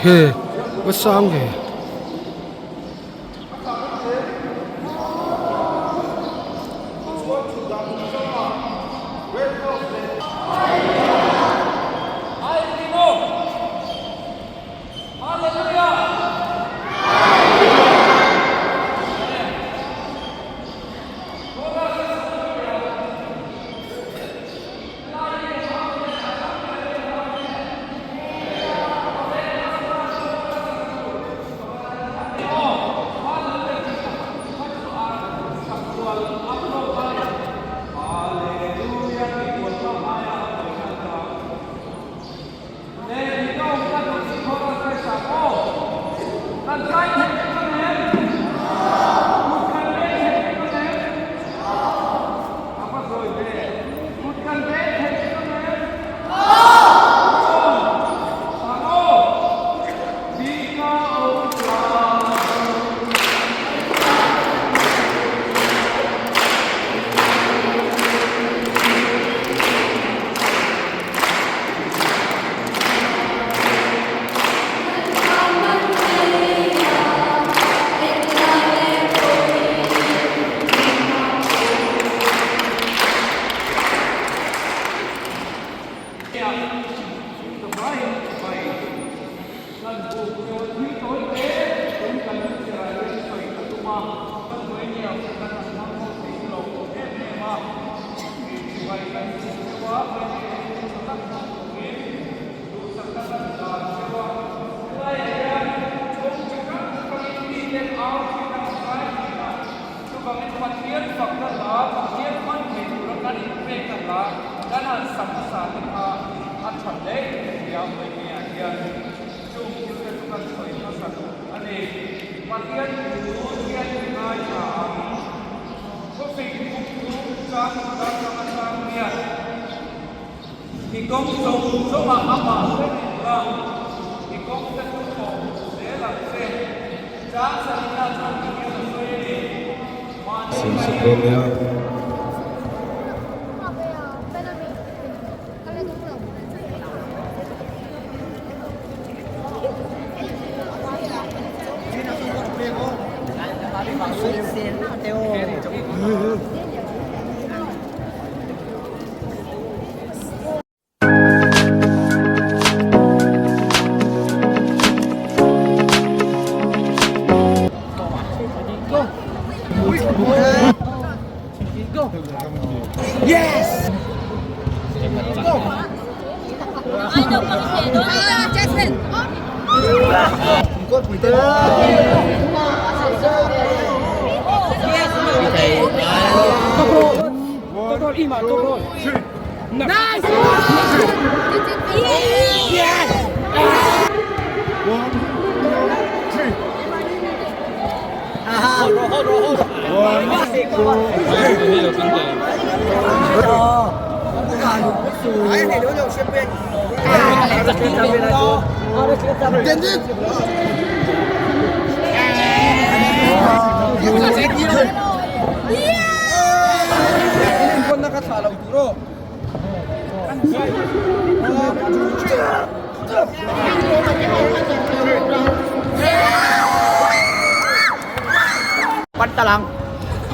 He va sang ve.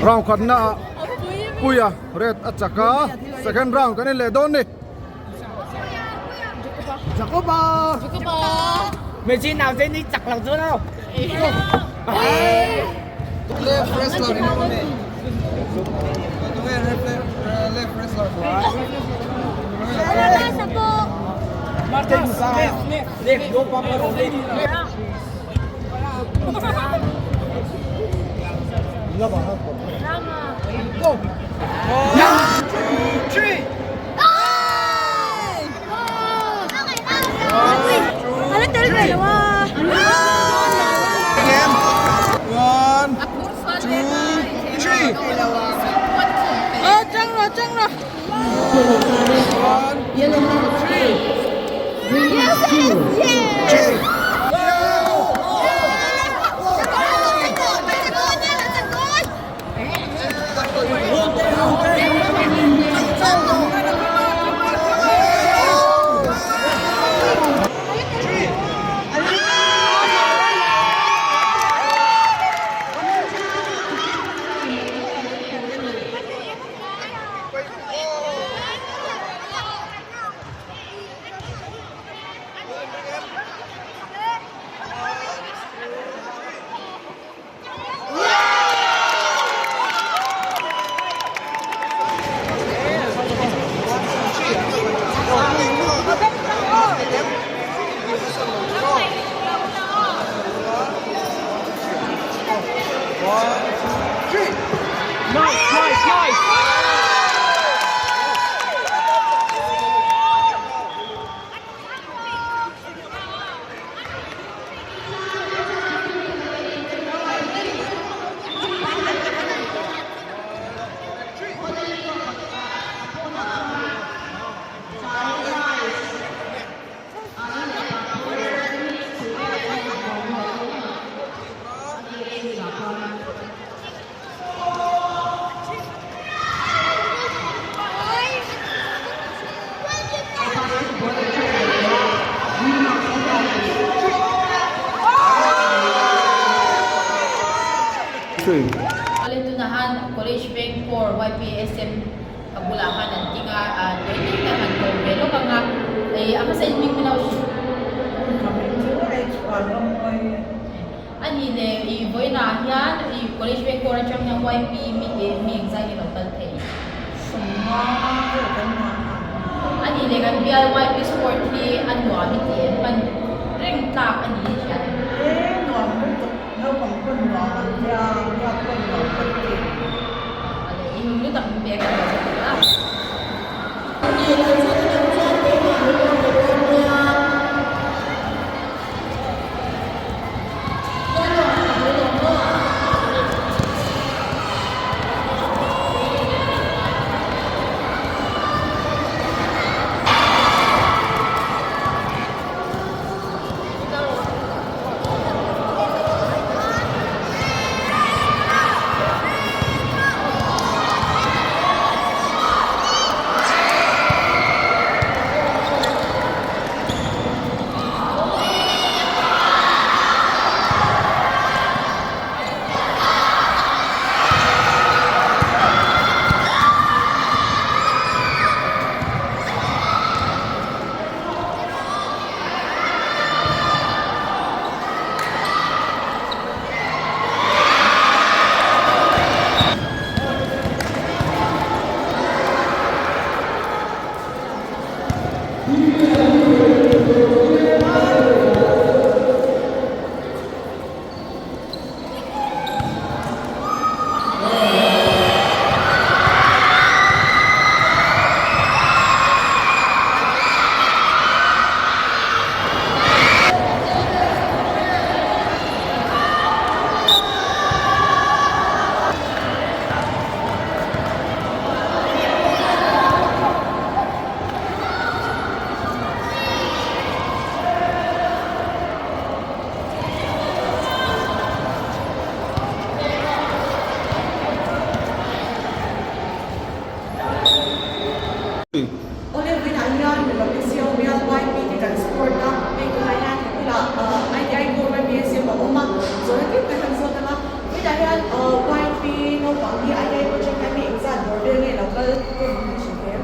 Round khatna ah Puia red a chak a second round kan en leh dawn ni Jacoba Left wrestler in awm e tunge left wrestler One, two, three. Nice, nice, nice. Awle tunah han College Veng Corps YPSM ka bulah khan an ding a, tui tak han kawm ve lawk ang a, ih a hmasa in hming min lo hrilh. A nih leh ih vawiinah hian ih College Veng Corps atang hian YP mi eh mi engzah nge lo kal thei? A nih leh kan bial YP Sport hi a nuam i ti em? Hman reng tlak a ni i hria em? Naupang pawn nuam an tia, biak pawn nuam kan ti. A leh i hun lutak min pek a ni che tih a. Awle vawiinah hian mipa PCO bial YP te kan support a, hei tunah hian ka bulah ITI Corps YPSM a awm a, zawhna tlem kan han zawt ang a, vawiinah hian YP naupang hi ITI project hian mi engzat bawr vel nge lo kal tur min han hrilh em?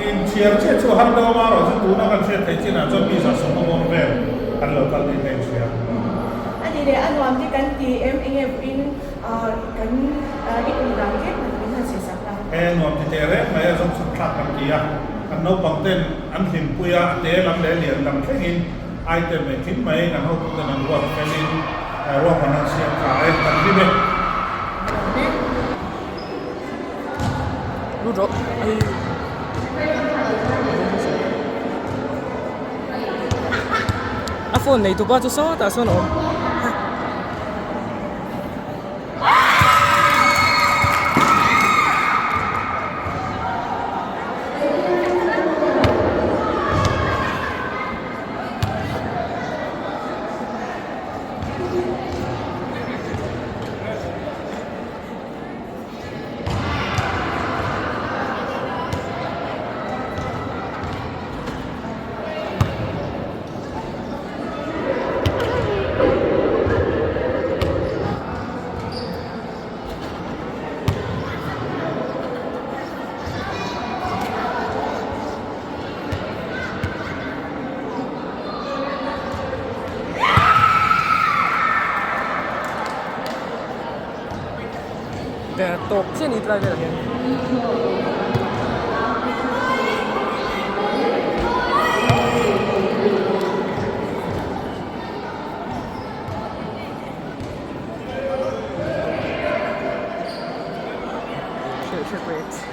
Inchhiar chiah chu har deuh a, amaherawhchu tuna kan hriat theih chinah chuan mi 150 bawr vel an lo kal niin a inhria. A nih leh a nuam te kan ti em enge vawiin kan i tum dan tlem min han sawisak la. He nuam ti teh reng mai a zawng chhan thlak kan ti a, kan naupang ten an hlimpui a, a te lam leh lian lam thlengin item engkim mai kan hotuten an ruat felin ruahman an siam tha e, kan hlim e. A phone nei tupa chu sawtah sawn a awm. Tawk chiah a ni tlai velah hian. Contribute.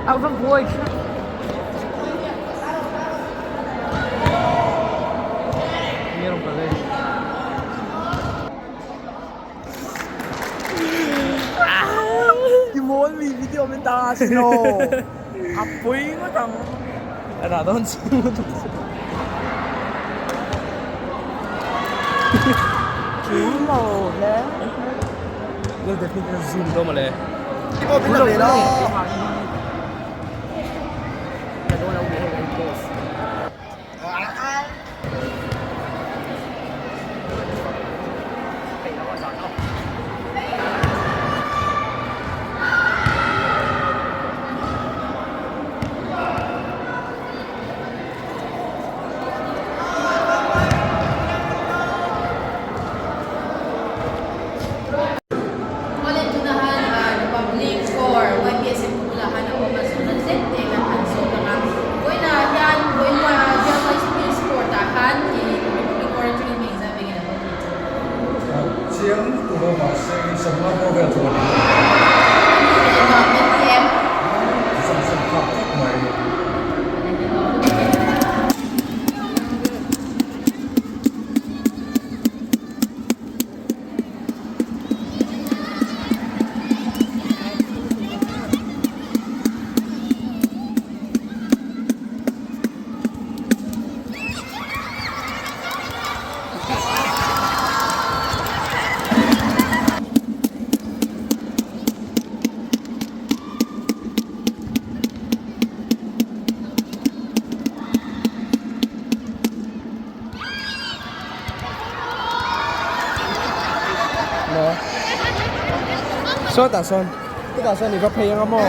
A va buai kher. Nge rawn kal e. I mawl mi video min ta a sin aw. A pui ngawt ang. A dah dawn chiang lutuk chu. Ṭul lo hle. Lal David a zoom dawn mawle. Awle tuna han Republic for YPSM bulah han a awm a zuna tlem te kan han zawt ang a. Vawiinah hian vawiina Bialmaispi Sport ah khan ih Republic Corps atangin mi engzah vengin an lo tih chu. Chiang lutuk a mahse i samna pawh vel chu a ni lo. A ni leh nuam kan ti em? Sam sam thlak khawp mai. Sawtah sawn chutah sawn i va phei anga maw.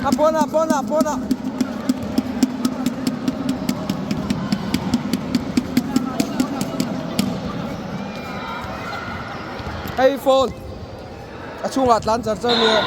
A pawnah pawnah pawnah. Hei phone a chhungah tlan char char nia.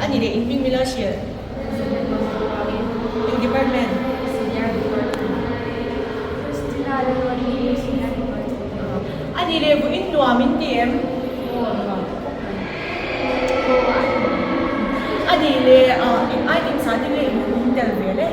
Ani leh in hming mila hrilh eng department ani leh vawiin nuam in ti em ani leh eng item sa te nge in tel ve le.